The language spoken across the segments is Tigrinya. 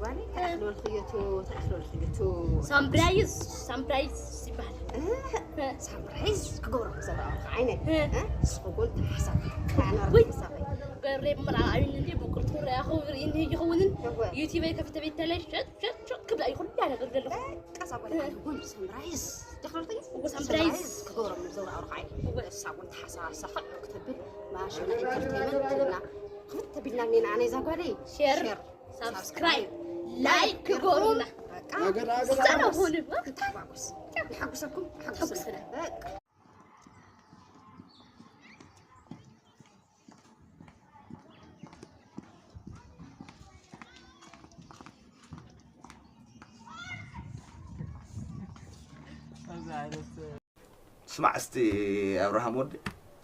ተኣኽለልክዮ ቱ፣ ተኣኽለልክዮ ቱ። ሳምብራይዝ፣ ሳምብራይዝ ይበሃል። ሳምብራይዝ ክገብሮ ዘረኣኹ ዓይነ። ንስኹ እውን ተሓሳብ ወይ ተሓሳብ። በሬ ምርኣዩኒ እንዲ ብቁርቱ ርኣኹ ርእይኒ ይኸውንን። እወ። ዩቲበይ ከፊተ ቤት ተለይ ሸጥ፣ ሸጥ፣ ሸጥ ክብላ እዩ ኩላ ነገር ዘለኹ። በቃ እዛ ጓል ኣንስተይቲ እውን ሳምብራይዝ ደኽለልክዮ? እወ፣ ሳምብራይዝ። ሳምብራይዝ ክገብሮ ዘረኣኹ ዓይነ። እወ። እሳ እውን ተሓሳብ ሳኽዕ ክትብል ማሽን ኢንተርቴይመንት ኢልና ክፍት ተቢልና እኒና ኣነ እዛ ጓለይ። ሼር፣ ሼር፣ ሳብስክራይብ፣ ሳብስክራይብ፣ ላይክ ላይክ ግበሩና። በቃ። ኣገዳ፣ ኣገዳ፣ ዝጸረፉ ኣገዳ። ንግበር። እንታይ ጓጉስ? ንሓጉሰኩም፣ ንሓጉሰኩም። ንሓጉሰና። በቃ። ስማዕ እስቲ ኣብርሃም ወዲ፣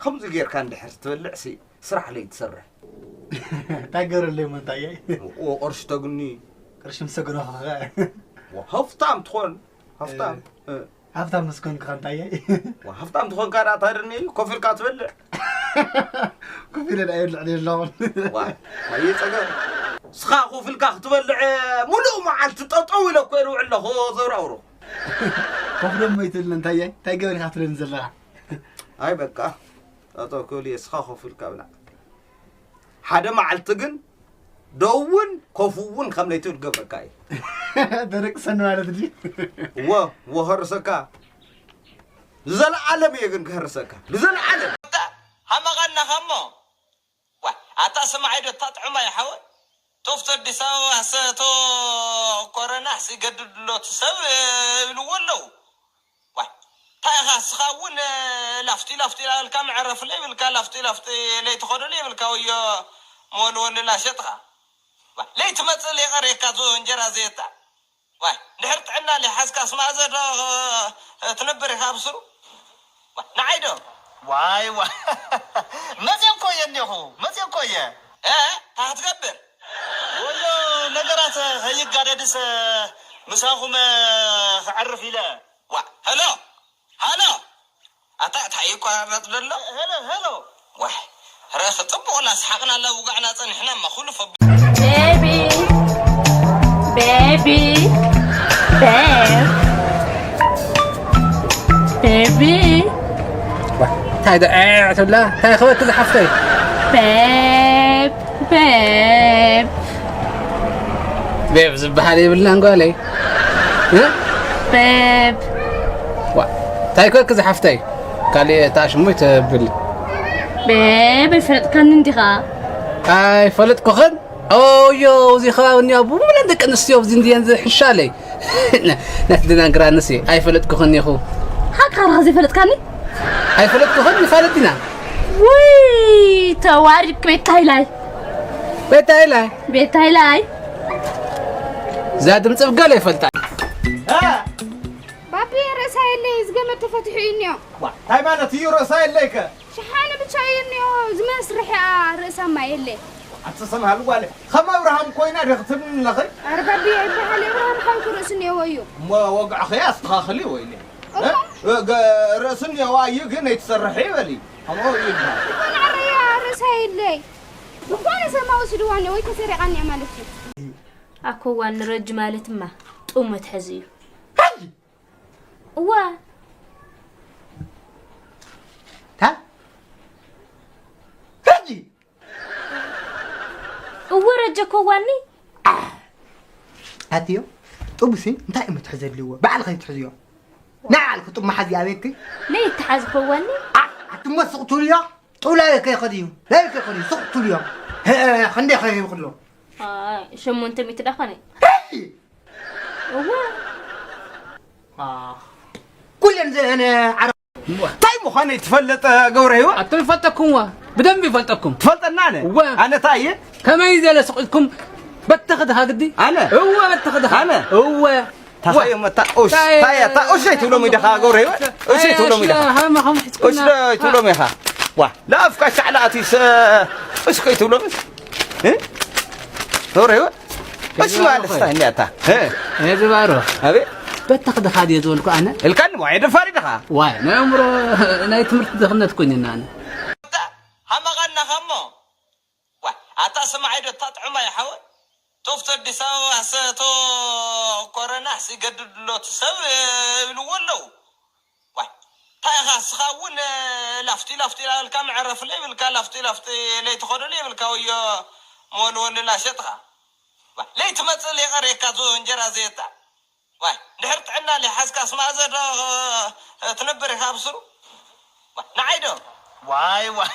ከምዚ ጌርካ እንድሕር ትበልዕ ሲ ስራሕ ለይትሰርሕ። እንታይ ገረለይ እሞ እንታይ እየ? ኦ፣ ቅርሺ ተግኒ። ቅርሺ ምስ ተገነኹ ኸ? ዋ፣ ሃፍታም ትኾን፣ ሃፍታም። እ። እ። ሃፍታም ምስ ኮንኩ ኸ እንታይ እየ? ዋ፣ ሃፍታም ትኾንካ ደኣ ታድርኒ ኮፍ ኢልካ ትበልዕ። ኮፍ ኢለ ደኣ የብልዕን የለኹን። ዋ፣ ኣየ ጸገም። ንስኻ ኮፍ ኢልካ ክትበልዕ ሙሉእ መዓልቲ ጠጠው ኢለ እኮ እየ ዝውዕል ኣለኹ ዘውራውሮ። ኮፍ ደሞ ኣይትብልን፣ እንታይ እየ? እንታይ ገበርካ ትብለኒ ዘለኻ? ኣይ በቃ፣ ጠጠው ክብል እየ፣ ንስኻ ኮፍ ኢልካ ብላዕ። ሓደ መዓልቲ ግን ደው እውን ኮፍ እውን ከም ለይትብል ክገብረካ እየ። ተደቅሰኒ ማለት ድዩ? እወ፣ እወ፣ ከህርሰካ። ንዘለዓለም እየ ግን ክህርሰካ። ንዘለዓለም። ሃመቓናኻ እሞ። ዋ፣ ኣታ ስምዓይ ዶ እታ ጥዑማይ ሓወይ? ቶፍቶ ኣዲስ ኣበባ ሰቶ ኮረና ሲ ገድድ ኣሎ እቲ ሰብ፣ እ፣ ይብልዎ ኣለዉ። ዋ፣ እንታይ ኢኻ እስኻ እውን፣ እ፣ ላፍቲ ላፍቲ ኢላልካ መዕረፍለ ይብልካ፣ ላፍቲ ላፍቲ ለይትኸደሉ ይብልካ፣ ወዮ መወልወሊ ላሸጥኻ። ዋ፣ ለይትመጽእ ለይቐርየካ ዞ እንጀራ ዘየታ። ዋይ፣ ድሕር ጥዕና ለይሓዝካስ ማእዘ ዶ፣ እ፣ ትነብር ኢኻ ኣብ ስሩ? ዋይ፣ ንዓይ ዶ? ዋይ፣ ዋይ። መጽየ እኮ እየ እኒኹ፣ መጽየ እኮ እየ። እ? እንታይ ክትገብር? ወዮ፣ ነገራት ከይጋደድስ ምሳኹም ክዕርፍ ኢለ። ዋ፣ ሄሎ፣ ሃሎ። ኣታ እንታይ ይቆራረጽ ዘሎ? ሄሎ፣ ሄሎ። ዋይ፣ ረኺ ጽቡቕ እናሰሓቕና እናውጋዕና ጸኒሕና እማ ኩሉ ፈቢ- ቤቢ፣ ቤቢ፣ ቤብ፣ ቤቢ። ዋ፣ እንታይ ዶ ዔዕ ትብላ? እንታይ ክበኪ ዝሓፍተይ? ቤብ፣ ቤብ። ቤብ ዝበሃል የብልናን ጓለይ። እ? ቤብ። ዋ፣ እንታይ ኮንኪ ዝሓፍተይ? ካልእ እታ ሽሙ ይተብል። ቤብ፣ ኣይፈለጥካኒ እንዲኻ? ኣይፈለጥኩኽን? ኦዮ፣ እዚ ከባቢ እኒኦ ብሙሉአን ደቂ ኣንስትዮ ኣብዚ እንድየን ዝሕሻለይ። ናትደናግራ ንሲ ኣይፈለጥኩኽን ኢኹ። ሓቅኻ ዲኻ ዘይፈለጥካኒ? ኣይፈለጥኩኽን፣ ንፋለጥ ዲና። ውይ፣ ተዋሪድክ ቤት ሃይላይ። ቤት ሃይላይ? ቤት ሃይላይ። እዛ ድምፂ ብገለ ይፈልጣ። ባቢ፣ ርእሳ የለይ፣ እዚ ገመድ ተፈቲሑ እዩ እኒኦ። ዋ፣ እንታይ ማለት እዩ ርእሳ የለይ ከ? ሸሓነ ብቻ እዩ እኒኦ፣ እዚ መስርሒ ርእሳማ የለይ። ኣቲ ሰምሃል ጓለ፣ ከም ኣብርሃም ኮይና ዲኺ ትብልኒ ኣለኺ? ኣረ ባቢ፣ ኣይበሃል፣ ኣብርሃም ሓውኪ ርእሲ እኒኦዎ እዩ። እሞ ወግዕኺ ኣስተኻኽሊ ወይኒ። እሞ? እ፣ ገ-፣ ርእሲ እኒኦዋ እዩ ግን ኣይትሰርሒ በሊ። ከምኡ እዩ ይበሃል። እኮ ንዓረያ ርእሳ የለይ። ዝኾነ ሰማ ወሲድዋ እኒኦ ወይ ተሰሪቓ እኒኣ ማለት እዩ። ኣኮዋን ረጅ ማለትማ ጡብ መትሓዚ እዩ። እዋ። ታ? ሕጂ? እወ ረጀ ኮዋኒ። ኣትዮ፣ ጡብሲ እንታይ እዩ መትሓዚ ዘድልዎ? ባዕልኺ ትሕዝዮ። ንዓልኪ ጡብ መሓዚ ኣበይኪ? ነይ ተሓዝ ኮዋኒ። ኣ-፣ ኣትሞ ስቕ ትብልዮ? ጡብ ላበይ ከይኸድ እዩ? ላበይ ከይኸድ እዩ? ስቕ ትብልዮ? ሀ-፣ ክንደይ ከይኽሎ? ኣይ፣ ሸሞንተ ሚእቲ ዳኾነ? ሄይ! እወ። አ፣ ኩለን ዘን ዓረ-፣ እንታይ ምዃነይ ትፈልጥ ገብረ ህይወት? ኣቱም ይፈልጠኩምዋ፣ ብደንብ ይፈልጠኩም። ትፈልጠና ኣነ? እወ። ኣነ እንታይ እየ? ከመይ ዘለ ስቕ ኢልኩም በተኽ ድኻ ግዲ? ኣነ? እወ፣ በተኽ ድኻ። ኣነ? እወ። ታኸዮ መታ ኡሽ፣ ታይ፣ ታያ፣ ታ ኡሽ ኣይትብሎም ኢኻ ገብረ ህይወት? ኡሽ ኣይትብሎም ኢኻ? ሃማ ከም ሕጽኩና። ኡሽ ዶ ኣይትብሎም ኢኻ? ዋ፣ ለኣፍካ ሻዕላ ኣቲስ፣ ኡሽ ከይትብሎም። እ? ገብረ ህይወት? እሺ ማለት እንታይ እንዲያታ? እ? እዚ ባሮ። ኣቤት። በተኽ ድኻ ድየ ዝበልኩ ኣነ? ኢልካኒ፣ ዋይ ደፋር ኢኻ። ዋይ፣ ናይ ኣእምሮ፣ ናይ ትምህርቲ ድኽነት ኮይንና ኣነ። ሃመቓና ኸሞ። ዋይ፣ ኣታ ስምዓይ ዶ እታ ጥዑማይ ሓወይ? ቶፍቶ ኣዲስ ኣበባ ሰቶ ኮረና ሲገድድ ኣሎ እቲ ሰብ ይብልዎ ኣለዉ። ዋይ፣ እንታይ ኢኻ እስኻ እውን ላፍቲ ላፍቲ ኢላልካ መዕረፍለ ይብልካ፣ ላፍቲ ላፍቲ ለይትኸደሉ ይብልካ፣ ወዮ መወልወሊ ላሸጥኻ። ዋይ፣ ለይትመጽእ ለይቐርየካ ዞ እንጀራ ዘየጣ። ዋይ፣ ድሕር ጥዕና ለይሓዝካስ ማእዘ ዶ ትነብር ኢኻ ብስሩ? ዋይ፣ ንዓይ ዶ? ዋይ፣ ዋይ።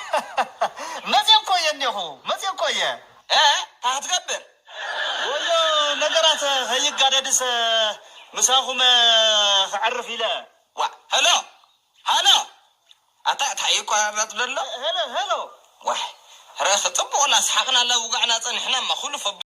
መጽየ እኮ እየ እኒኹ፣ መጽየ እኮ እየ። እ? እንታይ ክትገብር? ወዮ፣ ነገራት ከይጋደድስ ምሳኹም ክዕርፍ ኢለ። ዋ፣ ሄሎ፣ ሃሎ። ኣታ እንታይ ይቆራረጥ ዘሎ? ሄሎ፣ ሄሎ። ዋይ፣ ረኽ ጽቡቕ እናሰሓቕና እናውጋዕና ጸኒሕናማ፣ ኩሉ ፈ-